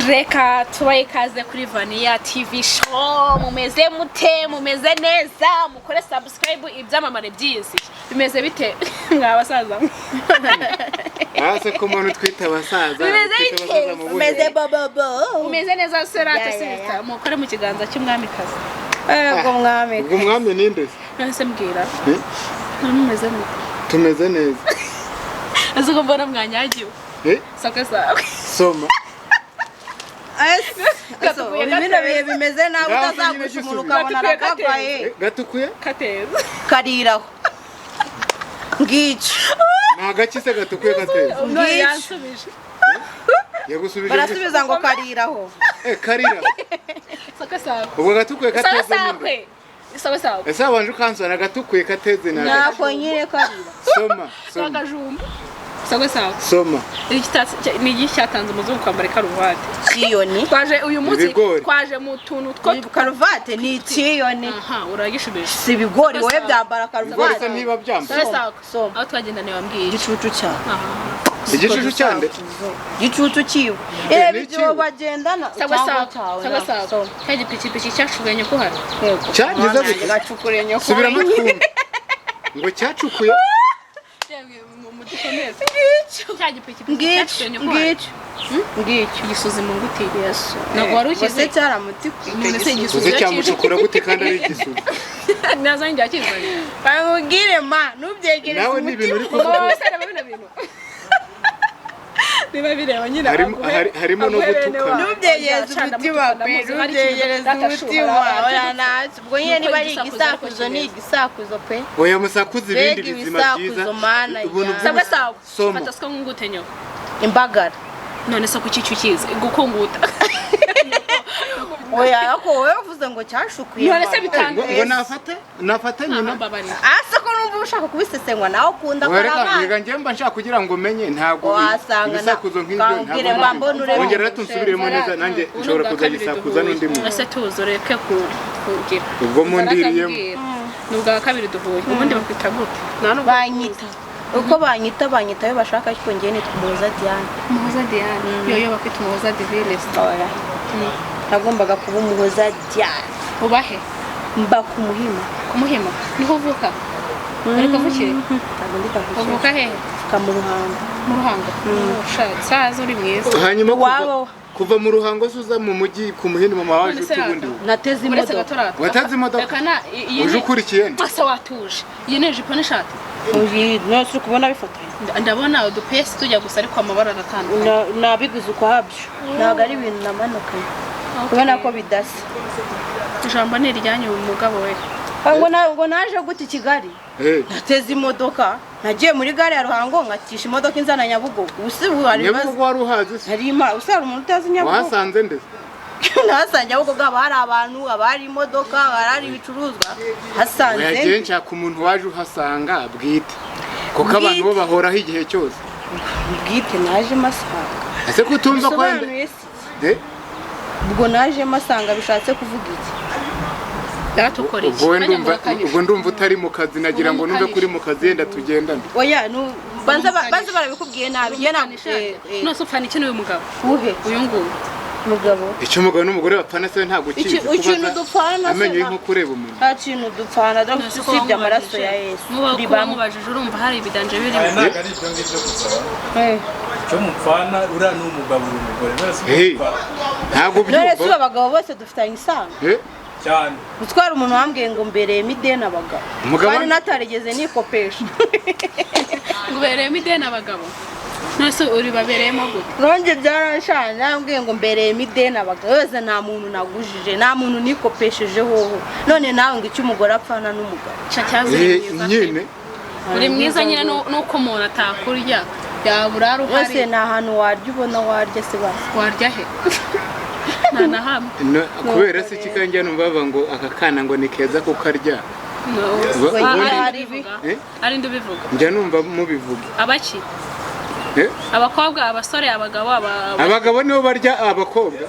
Reka tubahe ikaze kuri Vaniya TV Show. Mumeze mute? Mumeze neza? Mukore subscribe. Ibyamamare by'izi bimeze bite, mwa basaza mwe? Hasi ko umuntu twita abasaza. Bimeze twita bite? abasaza mu buhe? Meze bobobo. Mumeze neza serate? Ya. Sister, mukore mu kiganza cy'umwamikazi. Yego mwami. Ubwo umwami ninde se? None se mbwira. Eh? Mumeze mute? Tumeze neza. Ese ko mbona mwanyagiwe? Eh? Saka sawe. Soma. Gatukuye. Bino bihe bimeze nabi. Ngaho Utazagusha nyine umuntu gisubizo. ukabona Gatukuye. arakagwaye. Eh, gatukuye. Kateza. Kariraho ngicyo. Ni agaki se gatukuye kateza? None Ngicyo. yansubije. Yagusubije? Barasubiza ngo kariraho. Eh, karira. Saka sawe. Ubwo gatukuye Sawa. kateze ninde? Sakwe sawa sawa. Ese wabanje ukansona gatukuye kateze ni agaki? Nako nyine karira. Soma, soma. Akajumba sawa sawa. Soma. Ni iki cyatanze umuzungu kwambara ikaruvati? Kiyoni. Twaje uyu munsi. Ibigori. Twaje mu tuntu two Karuvati ni ikiyoni. Aha uragishubije. Si ibigori wowe byambara Ibigori se karuvati. ntiba byambaye? Sawa sawa. Soma. Aho twagendaniye wambwiye iki? Igicucu cyawe. Aha. Igicucu cyande? Igicucu cyiwe. Eh, Reba ni ibyo ikiwe. bagendana Sawa. cyangwa Sawa. cyawe. Sawa sawa. Soma. Cya gipikipiki cyacukuye nyoko hano. Yego. Cyagize Mwana gute? wanjye, gacukure nyoko. Subiramo twumve ngo cyacukuye. Mudukomeze, cya gipikipiki Ngicyo. cyacukuye nyoko hano. Ngicyo ngicyo. Igisuzi mu ngutiya. Yesu. Ntabwo wari ukizi? Ubwo se cyaramutikuye? None se igisuzi Uze cyamucukura gute kandi ari igisuzi? Nazanye njya kizanye. Bamubwire ma ntubyegereze. Nawe ni ibintu uri Umutima. kuvuga. Wowe se reba bino bintu niba bireba nyine. Harimo no aguhe bene gutukana. wabo. Ntubyegereze Acana umutima mutukana, pe. muzi, hari ikintu Ntubyegereze data umutima. shura, Oya ntacyo ubwo nyine. Nuko Niba ari igisakuzo ariko igisakuzo ni kimeze. igisakuzo pe. Oya, musakuze ibindi Mbega bizima byiza. ibisakuzo, mana Ubuntu yanjye. Sawa sawa. Soma. Fata siko ngute nyoko. Imbagara. None se kuki icyo ukizi gukunguta? Oya, ariko wowe uvuze ngo cyashukuye None se mama. Ngo nafate nyina. Mbabarira. Ase ko numva ushaka kubisesengwa nawe ukunda Wereka karamana. reka njye mba nshaka kugira ngo umenye ntabwo Wasanga ibisakuzo nk'ibyo kambwire ntabwo mba mbona ureba. Ongera tunsubiremo neza, nanjye Ubu ni nshobora ubwa kabiri kuzagisakuza duhuye. n'undi muntu. Ese tuzi ureke kugira. Ubwo mundiriyemo. Ni ubwa kabiri duhuye. Ubundi bakwita gute? Nta nubwo Banyita uko banyita, banyita ayo bashaka, ariko njyewe nitwa Umuhoza Diane. Umuhoza Diane. Yoyo bakwita Umuhoza Divine. Oya, nagombaga kuba Umuhoza Diane. Ubahe? Mba ku Muhima. Kumuhima niho uvuka? Ariko vukire? Ntabwo ndi kavukire. Uvuka hehe? Mvuka mu Ruhango. Mu Ruhango. Saza uri mwiza. Hanyuma Iwabo. kuva mu Ruhango se uza mu mujyi ku Muhindi, mama waje None se ute ubundi? Nateze Uretse imodoka. gatorata. Wateze imodoka? Reka na iyi Uje ni ukurikiye nde? Asa watuje, iyi ni ijipo n'ishati. Uyi none uri kubona bifatanye? Ndabona udupesi tujya gusa ariko amabara aratandukanye. Nabiguze ukwabyo, ntabwo ari ibintu namanukanye. Kubona ko bidasa. Ijambo ni iryanyu umugabo we. Ngo naje gute i Kigali? Eh, Nateze imodoka, nagiye muri gare ya Ruhango nkatisha imodoka inzana Nyabugogo. Ubu si ubu hari ibibazo. Nyabugogo wari uhazi se? Hari ima usa hari umuntu utazi Nyabugogo? Wahasanze nde? Nahasanze Nyabugogo, haba hari abantu, haba hari imodoka, haba hari ibicuruzwa, hasanze. Oya, njye nshaka umuntu waje uhasanga bwite kuko abantu bo bahoraho igihe cyose. Bwite naje masanga. Ese ko utumva ko wenda Bisobanuye se? Eh, Ubwo naje masanga bishatse kuvuga iki? Data ukora iki? Ubwo we Nanjye ndumva murakanije. Ubwo ndumva utari mu kazi, nagira ngo numve ko uri mu kazi yenda tugendane. Oya, banza barabikubwiye nabi, njye ntabwo None se upfana iki n'uyu mugabo? Uhe? Uyu nguyu. Mugabo? Icyo umugabo n'umugore bapfana se ntabwo ukizi? Ikintu dupfana se Amenyo y'inkoko ureba umuntu. Nta kintu dupfana dore, None se ko usibye wamubajije? Amaraso ya Yesu. Muba Turi kuba bamwe. wamubajije urumva hari ibidanje Aya birimo. ntabwo ari ibyo ngibyo gusa. Eh. Icyo mupfana, uriya ni umugabo, uri umugore. None se Hey. mupfa Ntabwo None si ubyumva. abagabo bose dufitanye isano? Eh, cyane. Gutwara umuntu wambwiye ngo mbereyemo ideni abagabo kandi natarigeze nikopesha. Ngo ubereyemo ideni abagabo? None se uri babereyemo gute? Nonge byaranshaje, nambwiye ngo mbereyemo ideni abagabo yose, nta muntu nagujije, nta muntu nikopesheje hoho. None nawe ngo icyo umugore apfana n'umugabo? Sha cyaze uri eh, mwiza. Nyine. Uri mwiza nyine nuko umuntu atakurya yabura Wese uhari. ni ahantu warya, ubona warya se basi? Warya he? Nta na hamwe. No, kubera se ikikanjya numva bavuga ngo aka kana ngo ni keza kukarya. No. Ubundi- Hari ibi. Eh? Ari ndi ubivuga? Njya numva mubivuga. Abaki? Eh? Abakobwa, abasore, abagabo, Abagabo nibo barya abakobwa.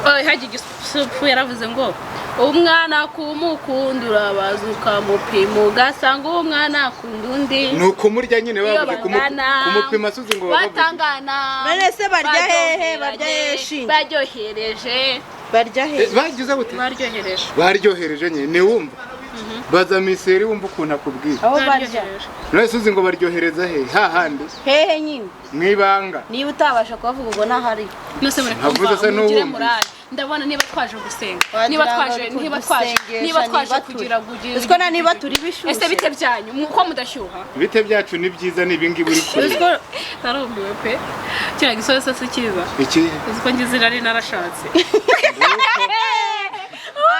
Hagiye igisupu yaravuze ngo Umwana kumukunda urabaza ukamupima ugasanga umwana akunda undi. Ni ukumurya nyine Iyo bavuze bangana, kumupima suzi ngo babavuze. Batangana. None se barya hehe? Barya hehe shinge? Baryohereje. Barya hehe? Bagize gute? Baryohereje. Baryohereje nyine niwumva. Baza miseri wumva ukuntu akubwira. Aho barya. Baryohereje. None suzi ngo baryohereza he? Hahandi Hehe nyine. mwibanga. Niba utabasha kubavuga ubwo ntahari. Nose muri Ntavuze kumva se mugire n'uwumvise. morale. Ndabona niba twaje gusenga, Wagira niba ngo twaje, turi niba twaje, gusengesha, niba twaje niba turi. kugira kugira. Uziko na niba turi bishyushye. Ese bite byanyu uko mudashyuha? Bite byacu ni byiza ni ibingibi uri kureba. Uziko Narumiwe pe. Kiriya gisozi se cyiza. Iki Uzi ko ngize irari narashatse.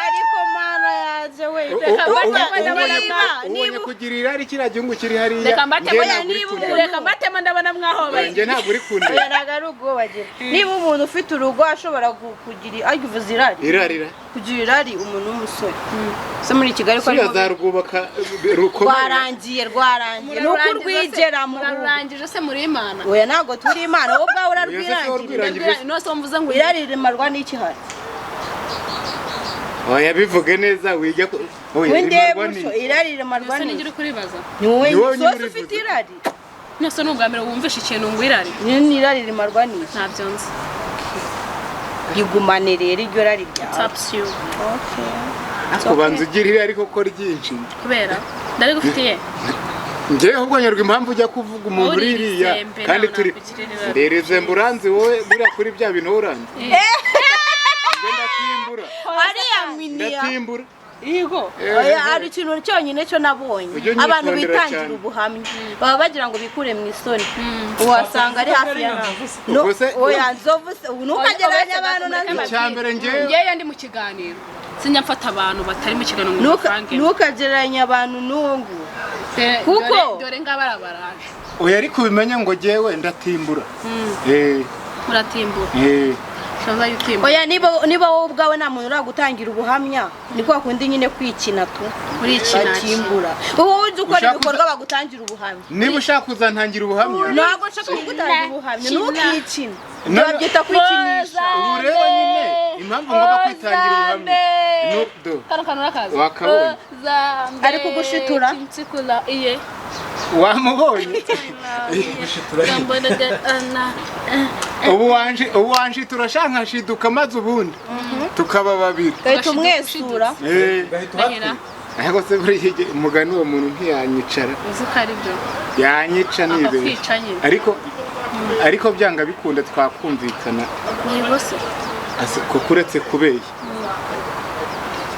Ariko mana yaje we. Ubonye kugira irari kiriya gihugu kiri hariya. Reka mbatemo Njye ntabwo uri kundeba. reka mbatemo ndabona mwahobaye. Njye ntabwo uri kundeba. Oya, ntabwo ari ubwo bagira. Niba umuntu ufite urugo ashobora kugira ariko uvuze irari. Irarira. Kugira irari umuntu w'umusore. Se muri Kigali ko Suriya arimo zarwubaka rukomeye. rwarangiye rwarangiye. Ni uko urwigeramo. Murarurangije se muri Imana. Oya ntabwo turi Imana wowe ubwawe Oya, se urarwirangirira. urwirangirira. Nose mvuze ngo Irari rimarwa n'iki hari? Oya bivuge neza wijya ku oya Wende rimarwa muco ni. irari rimarwa Nose n'iki? nigire kuribaza. Ni wowe Ni wowe nyine sose ufite urivuze. irari. Nose ni ubwa mbere wumvishe ikintu ngo irari. Ni irari rimarwa n'iki? Ntabyo nzi. Rigumane rero iryo rari ryawe. Taps you. Kubanza ugira irari koko ryinshi. Kubera ndarigufitiye. Njyewe ahubwo nyarwa impamvu ujya kuvuga umuntu Uri uriya izembe, kandi nawe turi nakugirira irari. ndera izembe uranzi wowe buriya kuri bya bintu uranzi. Njye ndatimbura. Ariya miniya. Ndatimbura. Yego. Oya, hari ikintu cyonyine cyo nabonye Ujye unyitondera abantu bitangira cyane. ubuhamya baba bagira ngo bikure mu isoni wasanga ari hafi ya No, Ubwo se- oya nzovu se ubu ntukagereranya abantu na nzovu Icya mbere njyewe Njyewe ndi mu kiganiro. Sinjya mfata abantu batari mu kiganiro ngo Ntuka- mbavange. ntukagereranya abantu n'uwo nguwo kuko- Dore ngaba arabaraje. oya ariko ubimenya ngo jyewe ndatimbura. Muratimbura. Shaza yutimbura. oya niba wowe ubwawe nta muntu uragutangira ubuhamya ni kwa kundi nyine kwikina tu Muri iki naki. batimbura wowe ujya ukora Ushaka ibikorwa bagutangira ubuhamya Niba ushaka kuzantangira ubuhamya ntabwo nshaka kugutangira ubuhamya Kina. ntukikine No, no. babyita kwikinisha ubu rero nyine impamvu ngomba kwitangira ubuhamya no do Kano kantu urakazi. Wakabonye. Ozambe, Ari kugushitura. Chinchikula, iye. wamubonye ubu wanje turashankashiduka maze ubundi tukaba babiri. Gahita umwesura. Gahita Ndahira. uhatwika. Ariko se buriya igihe umugani uwo muntu ntiyanyicara. Uzi ko ari byo. Yanyica nibeshye. Akakwica nyine. Ariko byanga bikunda twakumvikana. Yego se. Kuko uretse kubeshya.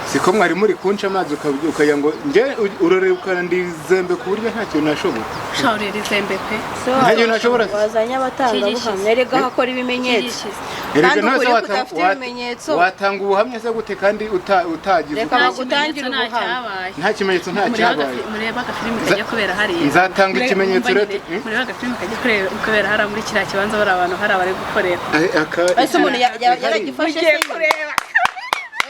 Siko mwari muri kunca amazi ukagira ngo njye urorera ndizembe ku buryo nta kintu nashobora. Shaurira izembe pe. Nta kintu nashobora. Wazanye abatangabuhamya erega hakora ibimenyetso. Erega Kandi none se ukuri kudafite ibimenyetso. Watanga ubuhamya se gute kandi utagize Reka uko- bagutangire Nta ubuhamya. cyabaye. Nta kimenyetso nta cyabaye. Mureba agafilimi kajya kubera hariya. Nzatanga ikimenyetso rero. Mureba agafilimi kajya kubera hariya muri kiriya kibanza bari abantu hari abari gukorera. Ese umuntu yaragifashe se? Kureba.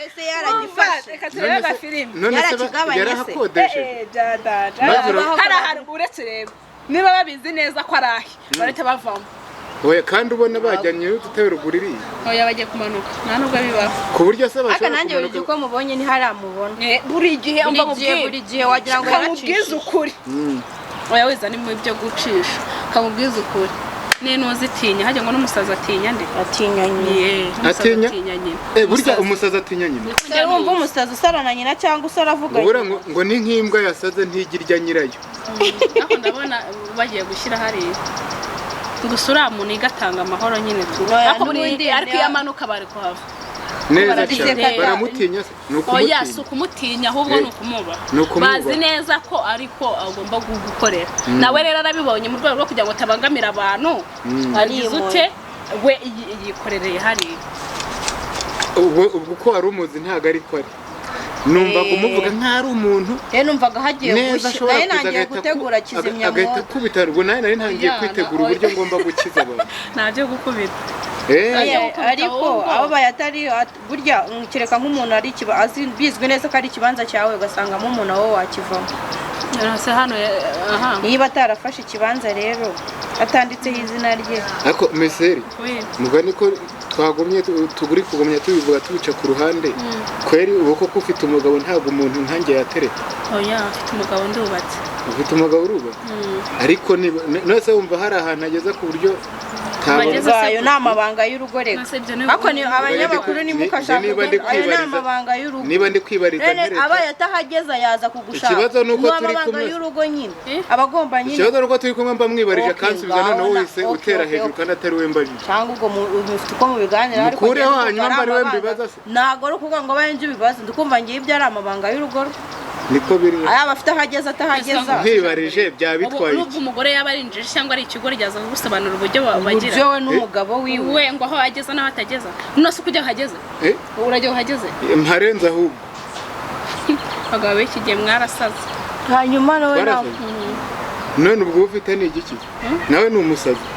Ese yaragifashe? Reka turebe agafilimi. None se Yarakigabanye se? yarahakodesheje. Maze Hari ahantu uretse reba. Niba babizi neza ko ari ahe barahita bavamo. Oya kandi ubona bajyanye udutebe ruguru iriya. Oya bagiye kumanuka nta nubwo bibaho. Ku buryo se Aka bashobora nanjye buri gihe kumanuka. uko mubonye ntiharamubona. Buri gihe umva Buri gihe mubwire. buri gihe wagira ngo Kamubwize yaracishije. ukuri. Oya wiza ni mu byo gucisha. Kamubwize ukuri. Ni atinya hajya ngo n'umusazi atinya nde? Atinya nyina. Umusazi Atinya? atinya nyina. Burya umusazi atinya nyina. Se wumva umusazi usarana nyina cyangwa usara avuga Ubura ngo ni nk'imbwa yasaze ntigira irya nyirayo. Ariko ndabona bagiye gushyira hariya. Gusa uriya muntu igatanga amahoro nyine tu. Oya, Ariko n'ubundi ariko iyo amanuka bari kuhava. Neza Barabizi cyane. kata. Baramutinya se? Ni Oya si ukumutinya. ukumutinya ahubwo ni ukumubaha. Ni ukumubaha. Bazi neza ko ariko agomba gukorera. Nawe rero arabibonye mu rwego rwo kugira ngo atabangamira abantu. Agize ute we yikorereye hariya. Ubwo uko wari umuzi ntabwo ariko ari. Numvaga umuvuga nk'aho ari umuntu Rero numvaga hagiye neza gushya. ashobora Nayo kuza nangiye agahita gutegura kizimyamwoto. agahita akubita ubwo nawe nari ntangiye Oya, kwitegura oya. uburyo ngomba gukiza abantu. Ntabyo gukubita. Oya, gukubita ariko ahubwo. abo bayatari burya kereka nk'umuntu ari azi bizwi neza ko ari ikibanza cyawe ugasangamo umuntu aho wakivamo. Se hano aha. Niba atarafashe ikibanza rero. Atanditseho izina rye. Ariko meseri, We. mugani ko twagumye tuguri kugumya tubivuga tubica ku ruhande, kweri ubu koko ufite umugabo, ntabwo umuntu nkanjye yatereta? Oya, mfite umugabo, ndubatse. Ufite umugabo, urubatse, ariko niba none wumva hari ahantu ageza ku buryo ntabona. Bageze se Ayo ni amabanga y'urugo reka. Nase ibyo ni Ariko ni abanyamakuru nimukashaka. Niba ndi Ayo ni kwibariza- amabanga y'urugo. Niba ndi kwibariza None ntereta, abaye atahageza yaza kugushaka. Ikibazo ni uko Ni turi amabanga kumwe. y'urugo nyine. Eh? Abagomba nyine. Ikibazo ni uko turi kumwe, mba mwibarije Okay, akansubiza, ngaho noneho uhise okay, utera okay, hejuru okay. kandi atari we mbajije. Cyangwa ubwo mufite uko mubiganira, ariko Mukureho njye hanyuma ndumva mba ari we amabanga. mbibaza se. Ntabwo ari ukuvuga ngo abaye njye ubibaza, ndikumva ngiye ibyo ari amabanga y'urugo rwe. Niko biri. Yaba afite aho ageze, atahageza. Nkwibarije byaba bitwaye Nubwo iki? umugore yaba ari injiji cyangwa ari ikigoryi, aza kugusobanurira uburyo bagira. Uburyo we n'umugabo wiwe. We ngo aho ageze n'aho atageza, none se uko ujya ahageze? Eh? Urajya uhageze? Mparenze ahubwo. Abagabo b'iki gihe mwarasaze. Hanyuma nawe nawe Warasaze? None ubwo ufite ni igiki? Nawe ni umusazi.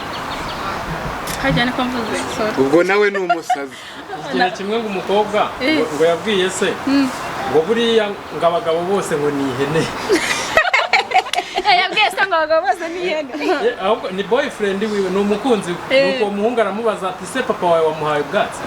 Hajya niko mvuze, sorry. Ubwo nawe ni umusazi. Ikintu kimwe ngo umukobwa Eh. ngo yabwiye se ngo buriya ngo abagabo bose ngo ni ihene. Eh, yabwiye se ngo abagabo bose ni ihene? Ahubwo ni boyfriend wiwe, ni umukunzi we. Eh. Nuko uwo muhungu aramubaza ati: "Se papa wawe wamuhaye ubwatsi?"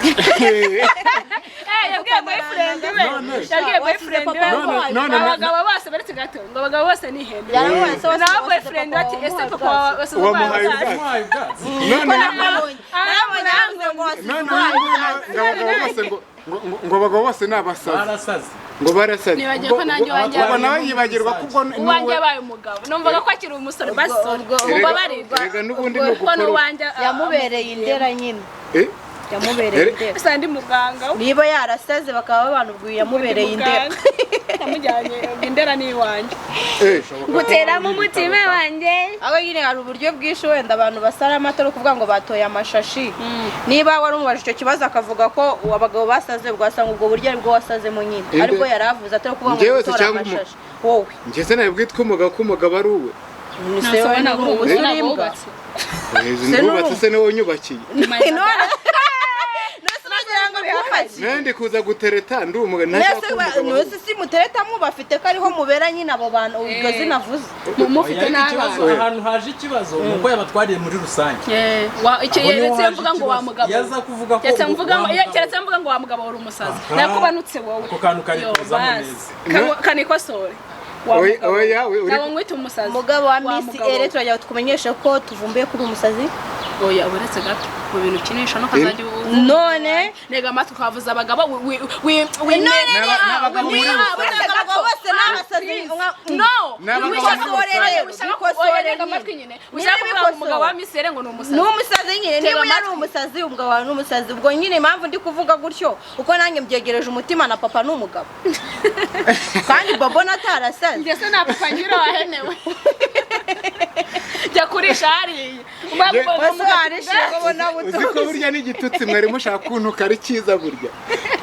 Eh, yabwiye boyfriend we. Yabwiye boyfriend we None- abagabo bose, baretse gato, ngo abagabo bose ni ihene. Yaramubaye se Nawe wasize boyfriend papa ati: "Ese wamuhaye papa wawe wasize Wamuhaye umuhaye ubwatsi?" ubwatsi?" Wamuhaye ubwatsi. None Narabonye yavuze ngo wasize none umuhaye uyu nguyu ngo abagabo bose ngo abagabo bose ni abasazi. Barasaze. Ngo barasaze. Nibagiwe ko nanjye iwanjye Ubwo nawe yibagirwa ko ubwo uwanjye n'uwe yabaye umugabo, numvaga ko akiri umusore basore. Mumbabarire. Erega n'ubundi ni Kuko ugukora n'uwanjye Yamubereye indera nyine. Eh? Yamubereye indera. Gusa ndi muganga we. Niba yarasaze bakaba babanubwiye yamubereye indera. Yamujyanye indera ni iwanjye. Eh. Guteramo umutima wanjye. Aho nyine hari uburyo bwinshi wenda abantu basara amata, ari ukuvuga ngo batoye amashashi. Niba wari umubajije icyo kibazo akavuga ko abagabo basaze, ugasanga ubwo buryo aribwo wasazemo nyine. Inde- Aribwo yari avuze, atari ukuvuga ngo Njyewe se gutora cyangwa amashashi wowe. Njye se nawe bwitwa umugabo ko umugabo ari uwe? Se wowe ntabwo ni uri uri imbwa. wubatse. Eh, Se ndubatse se niwe unyubakiye? None se uragira ngo bwubakiye? Nawe ndi kuza gutereta ndi umugabo, ntashaka Nese ko umugabo nese si mutereta mubafite ko ariho mubera nyine abo bantu iryo zina avuze. Mufite Oya, ariko ikibazo n'abana. ahantu haje ikibazo ni uko yabatwariye muri rusange. Eh, icyo Aho niho yeretse haje mvuga ngo wa ikibazo. mugabo. Yaza kuvuga ko Keretse ngo mvuga wa ngo mugabo. keretse mvuga ngo wa mugabo uri umusazi. Aha. Nakubanutse wowe. Ako kantu kari Yo, kuzamo basi. neza. Kanikosore. Wa Oya, mugabo. oya, Ntabwo nkwita umusazi. Umugabo wa Miss mugabo. Ere, turagira ngo tukumenyeshe ko tuvumbuye kuri umusazi. Oya, uretse gato mu bintu ukinisha no kazajya None nega amatwi ukavuza abagabo wi wi wi N'abagabo muri rusange. Uretse gato. Abagabo bose ni abasazi. No. N'abagabo Wishaka muri oya, rusange. wishaka Bikosore oya, nega nyine. amatwi nyine. Nyine Ushaka kuvuga ngo umugabo wa bikosore. Miss Ere ngo ni umusazi. Ni umusazi nyine. Tega Niba yari amatwi. umusazi, umugabo wawe ni umusazi. Ubwo nyine impamvu ndi kuvuga gutyo, uko nanjye mbyegereje umutima na papa ni umugabo kandi bobo natarasaze. Njye se nta papa ngira wahenewe. Jya kurisha hariya. Uzi ko burya n'igitutsi mwari mushaka kuntuka ari cyiza burya?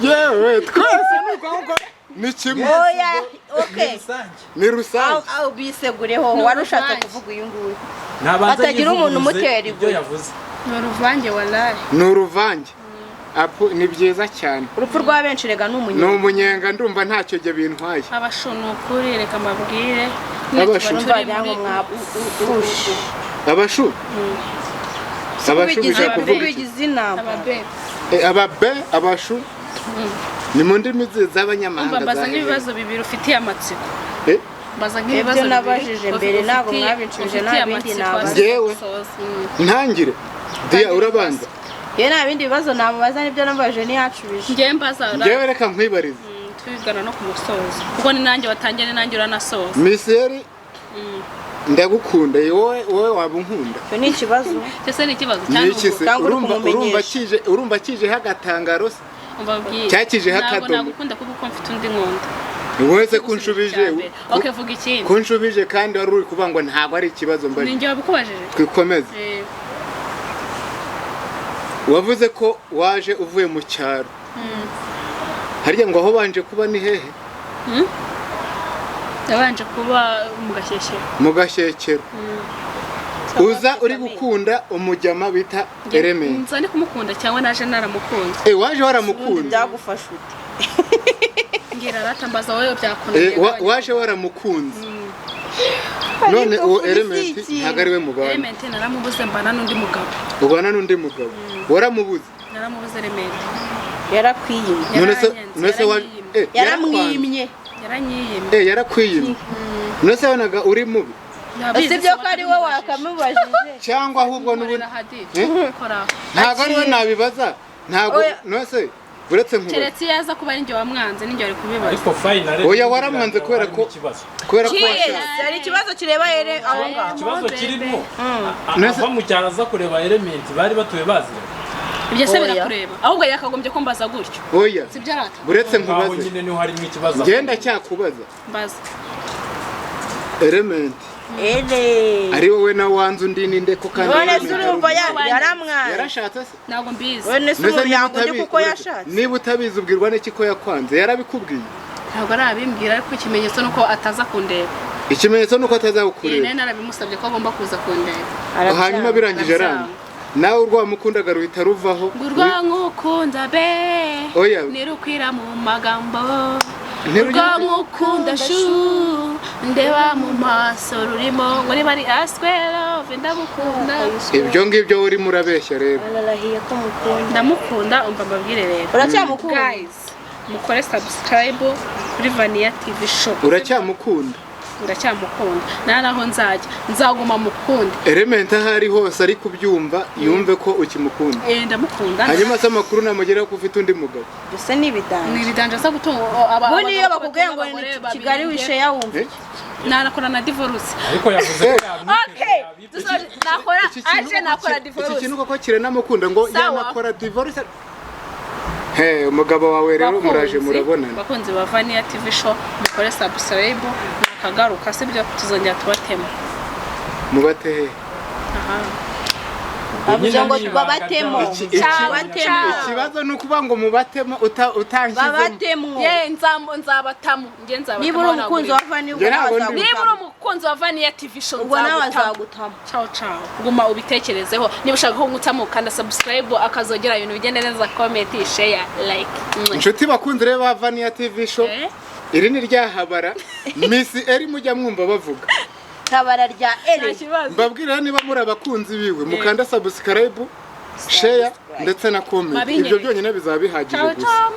Yewe, twese ni uko nguko, ni kimwe. Oya, Muri okay. rusange. Ni rusange. Aho bisegureho Ni wari ushatse uruvange. kuvuga uyu nguyu. Ntabanza Hatagira umuntu yivuguruze umutera ibyo ibuye. yavuze. Ni uruvange wallahi. Ni uruvange. Apu, ni byiza cyane. Urupfu rwa benshi rega ni Ni umunyenga. umunyenga, ndumva ntacyo jye bintwaye. Abashu ni ukuri, reka mbabwire. Abashu. Turi Wagira ngo muri- mwapfushe. Abashu, abashu bishaka kuvuga iki? Kubigize inama. Ababe. Eh, ababe, abashu ni mu ndimi z'abanyamahanga. Umva, mbaza za nk'ibibazo bibiri ufitiye amatsiko. Eh? Mbaza nk'ibibazo Ibyo nabajije mbere ntabwo mwabinshubije, nta ufitiye bindi amatsiko nabaza. Njyewe? Soza. Ntangire Dia, urabanza. Yewe nta bindi bibazo namubaza, nibyo nabajije ntiyacubije. Njyewe mbaza Njyewe reka nkwibarize. Tubigana no ku musozo kuko ni nanjye watangiye, ni nanjye uranasoza. Miseri, ndagukunda, wowe waba unkunda? Icyo ni ikibazo. Ese ni ikibazo Ni cyangwa iki se? Cyangwa uri Urumva kumumenyesha. urumva kije, urumva kijeho agatangaro se? Ubabwire. Cyakijeho Ntabwo akadomo. nagukunda kuko uko mfite undi nkunda. Wese kunshubije. Okay, vuga ikindi. Kunshubije kandi wari uri kuvuga ngo ntabwo ari ikibazo Ni mbajije. njye wabikubajije. Twikomeze. Eh, Wavuze ko waje uvuye mu cyaro, harya ngo aho banje kuba ni hehe? Yabanje kuba mu Gashyeshyero. Mu Gashyekero. Uza uri gukunda umujyama bita Elementi. Nza ndi kumukunda cyangwa naje naramukunze? Eh, waje Ubundi waramukunda. byagufasha ute? Ngira rata mbaza wowe, byakunaniye. Waje waramukunze. None Ariko uwo kuri Element si ikintu. ntabwo ari we mubana? Element naramubuze, mbana n'undi mugabo. Ubana n'undi mugabo, waramubuze? Naramubuze Element. Yarakwiyimye. None se Yaranyanze, none se wa yaranyiyimye. Yaramwimye. Yaranyiyimye. Yarakwiyimye. None se wabonaga uri mubi? Ndabizi, Sibyo ko ari we wakamubajije? Cyangwa ahubwo n'ubundi Nkorera hadi. Eh? Kora. Ntabwo ari we nabibaza, ntabwo. Oya. None se uretse nkubaza, Keretse iyo aza kuba ari njye wamwanze, ninjye wari kubibaza. Ariko finally Oya, waramwanze kubera ko- ikibazo kubera ko Yes, washatse. hari ikibazo kireba ere aho ngaho. Ikibazo kirimo Nese- ava mu cyaro aza kureba Element bari batuye baziranye. Ibyo se Oya. birakureba? Ahubwo yakagombye kumbaza gutyo. Oya, Sibyo arata? uretse Ngaho nkubaze. nyine niho harimo ikibazo. Ngenda cyakubaza. Mbaza. Element Ere. ari wowe na wanze undi ninde ko kandi None Element se urumva ari yaramwanze? Yarashatse se? Ntabwo mbizi. None se Mbese umuntu niba yanga undi utabi- kuko yashatse? Niba utabizi, ubwirwa n'iki ko yakwanze? Yarabikubwiye? Ntabwo arabimbwira, ariko ikimenyetso ni uko ataza kundeba. Ikimenyetso ni uko Iyi atazagukureba? nari narabimusabye ko agomba kuza kundeba. Arabyanga. Hanyuma birangije Arabyanga. aranga, nawe urwamukundaga ruhita ruvaho. Ngo urwankukunda be Oya. ntirukwira mu magambo. Ntirugira- Urwankukunda shu, ndeba mu maso, rurimo ngo niba ari aswero ndamukunda. Ibyo ngibyo urimo urabeshya rero. Ararahiye ko mukunda. Ndamukunda, umva mbabwire rero. Uracyamukunda? Guys, mukore subscribe kuri Vania TV Show. Uracyamukunda? Ndacyamukunda, nta naho nzajya, nzaguma mukunde. Element aho ari hose ari kubyumva, yumve ko ukimukunda. Eh, ndamukunda. Hanyuma se amakuru namugeraho ko ufite undi mugabo? Gusa ni ibidanje. Ni ibidanje aza gutunga aba. Ubundi iyo abagabo bakubwiye ngo batunga ni abagore babiri, Kigali wishe yawumva. Eh? Nanakora na divorce. Ariko yavuze ko Okay, yamwiteze. Nakora Iki kintu aje koko nakora iki divorce. kintu koko kiranamukunda ngo Sawa. yanakora divorce. He, umugabo wawe rero muraje murabonana. Bakunzi ba Vania TV Show, mukore subscribe, nakagaruka sibyo tuzongera tubatema. Mubate he? Aha. Bavuze ngo babatemo. Ciao. Ikibazo ni ukuvuga ngo mubatemo utanshyizemo. Babatemo. Ye, nzabatamu, nge nzabatamu. Niba uri umukunzi wa Vani, ubwo Njye nawe ntabwo ndi- Niba uri azagutamo. umukunzi wa Vania TV Show, Ubwo nawe nzagutamo. azagutamo. Ciao ciao, guma ubitekerezeho. Niba ushaka ko ngutamo, kanda subscribe, akazogera, ibintu bigende neza, comment, share, like. Mwah. Inshuti bakunzi rero ba Vania TV Show, Eh? iri ni ryahabara Miss Eri mujya mwumva bavuga. Tabara rya Nta ere. kibazo. Mbabwira, niba muri abakunzi biwe, mukanda subscribe, share ndetse na comment. Babinyereke. Ibyo byonyine bizaba bihagije Ciao gusa. ciao.